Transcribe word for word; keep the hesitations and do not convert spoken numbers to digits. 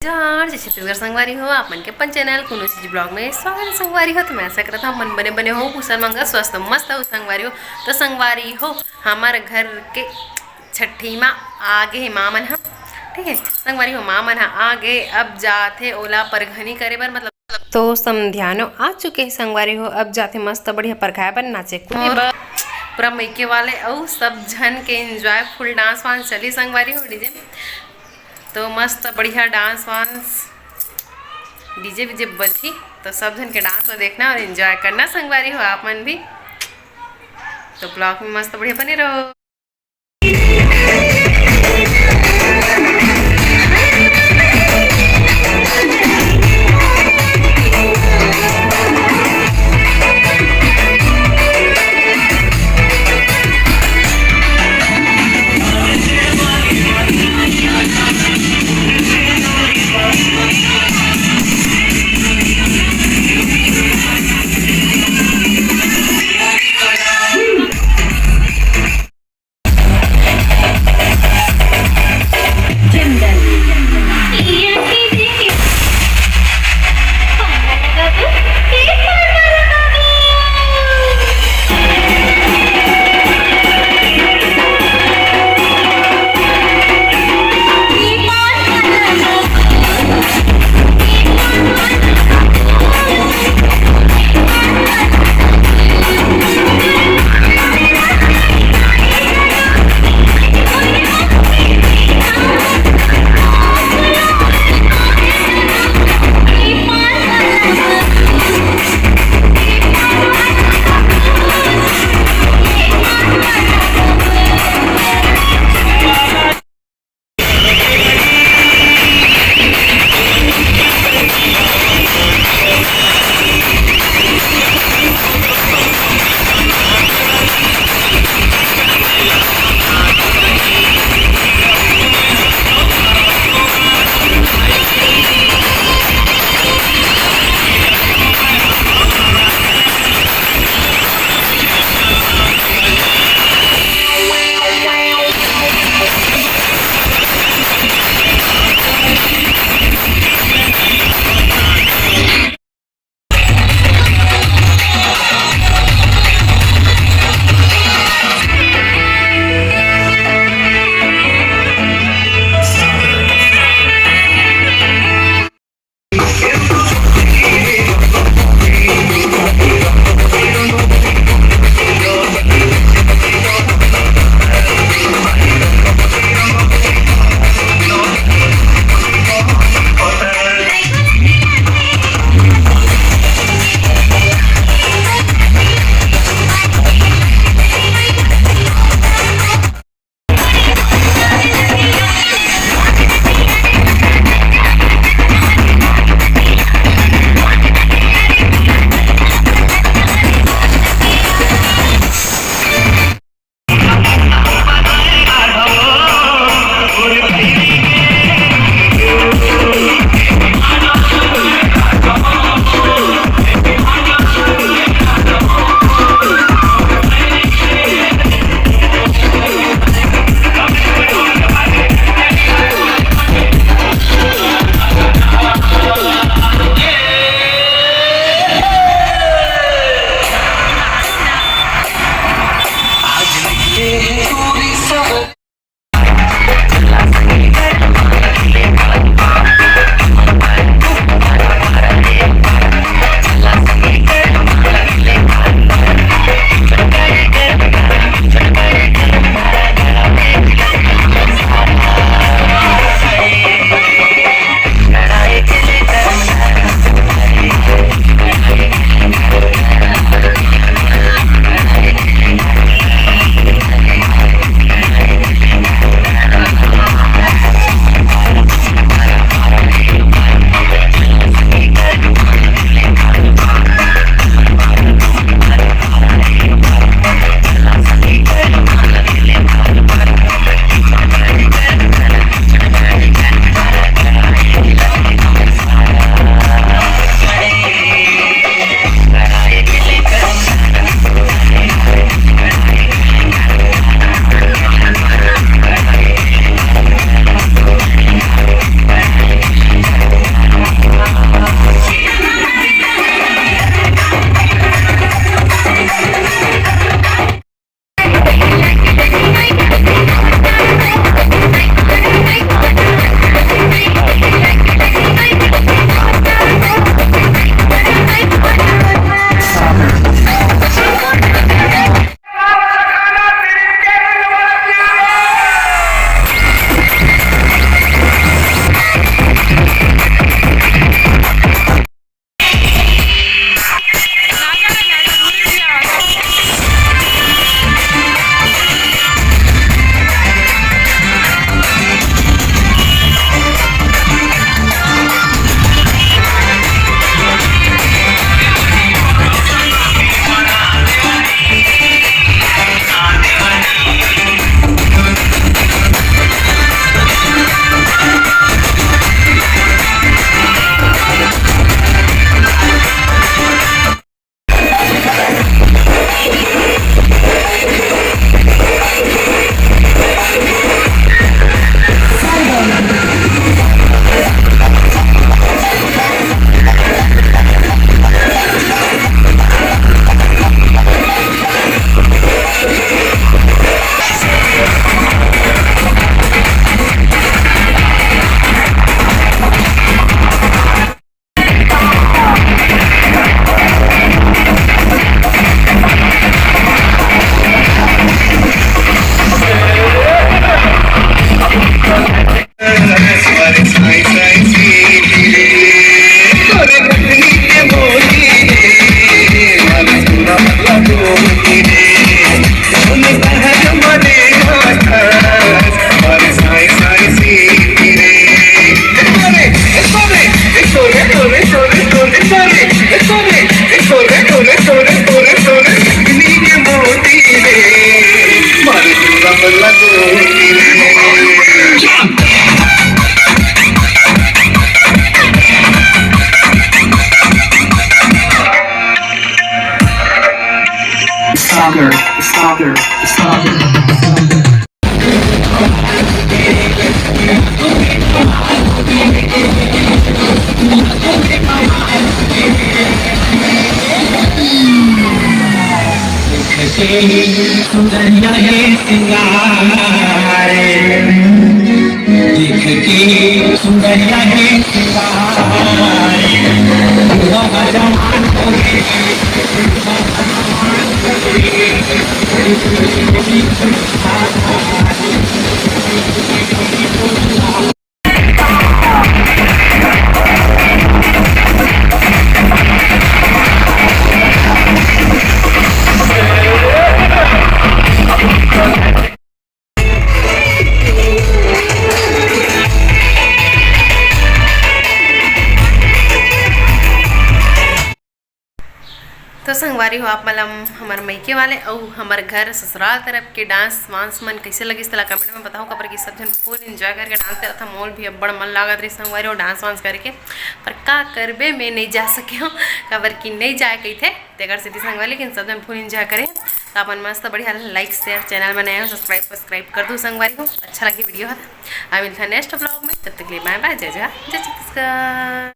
जोहार, जय छत्तीसगढ़ संगवारी हो, आप मन के अपन चैनल कोनो चीज ब्लॉग में स्वागत है संगवारी हो। तो मैं आशा करता हूँ मन बने बने हो, कुशल मंगल स्वस्थ मस्त हो संगवारी हो। तो संगवारी हो, हमारे घर के छठी माँ आ गे हे, माँ मन ह, ठीक है संगवारी हो, माँ मन ह आ गे। अब जाथे ओला परघनी करे बर, मतलब तो समधियानो आ चुके हे संगवारी हो। अब जाथे मस्त बढ़िया परघाए बर, नाचे कूदे बर। पूरा मइके वाले अउ सब झन के एंजॉय, फुल डांस वांस चली संगवारी हो डीजे। तो मस्त बढ़िया डांस वांस, डीजे वीजे बजही, तो सब झन के डांस ला देखना और एंजॉय करना संगवारी हो आप मन भी। तो ब्लॉग में मस्त बढ़िया बने रहो। सुंदरिया के सिंगार, देख के सुंदरिया के सिंगार, बुढ़वा जवान हो गे। तो संगवारी हो, आप मन ल हमर मइके वाले अउ हमर घर ससुराल तरफ के डांस वांस मन कइसे लगिस, तेला कमेंट में बताओ, काबर कि सब झन फुल एंजॉय करके डांस करत ह। मोल भी अब्बड़ मन लागत रहिस संगवारी हो डांस वांस करके, पर का करबे, मैं नइ जा सके हूँ, काबर कि नइ जाए कहिथे, तेकर सेती संगवारी, लेकिन सब झन फुल एंजॉय करे। तो अपन मस्त बढ़िया लाइक शेयर, चैनल में नए हो सब्सक्राइब, सब्सक्राइब कर दो संगवारी हो, अच्छा लगे वीडियो ह। अब मिलता है नेक्स्ट ब्लॉग में, तब तक के लिए बाय बाय, जय जय, जय छत्तीसगढ़।